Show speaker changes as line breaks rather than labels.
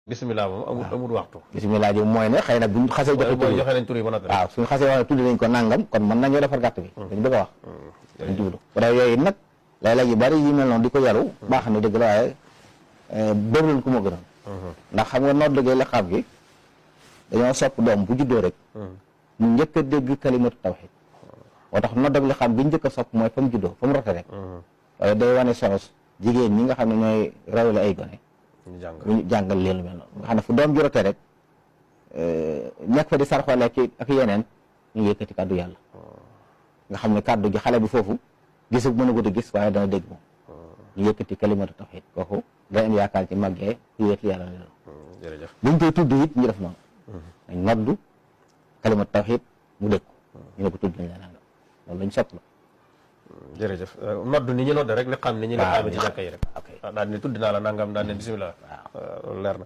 bisimilah moom amul waxtu.
bisimilah ji mooy ne xëy na buñ xasee joxe tur
joxe nañ tur yi ba noppi.
waaw suñu xasee wax ne tudd nañ ko nangam kon mën nañoo defar gàtt bi dañ bëgg a wax dañ jublu bu dee yooyu nag léeg-léeg yu bari yi mel noonu di ko yaru baax na dëgg la waaye bëri nañ ko moo gënal ndax xam nga nodd gi liqaam gi dañoo sopp doom bu juddoo rek mu njëkk a dégg kalimatu tawhid moo tax nodd ak liqaam gi njëkk a sopp mooy fa mu juddoo fa mu rote rek waaye day wane solos jigéen ñi nga xam ne ñooy rawale ay gone ñu jàngal leen lu mel noonu nga xam ne fu doom ju rote rek nekk fa di sarxole ak yeneen ñu yëkkati kàddu yàlla nga xam ne kàddu gi xale bi foofu gisu mën a gudd gis waaye dana dégg moom ñu yëkkati kalimatu tawhid kooku day am yaakaar ci màggee ku wéet yàlla leen
jërëjëf
buñ koy tudd it ñu def noonu dañ noddu kalimatu tawhid mu dégg ñu ne ko tudd nañ la nangam loolu lañ sopp la
jërëjëf nodd ni ñu nodde rek li xam ni ñu la xamee ci jàkka yi rek daal ni tudd naa la nangam daal ne bisimilah loolu leer na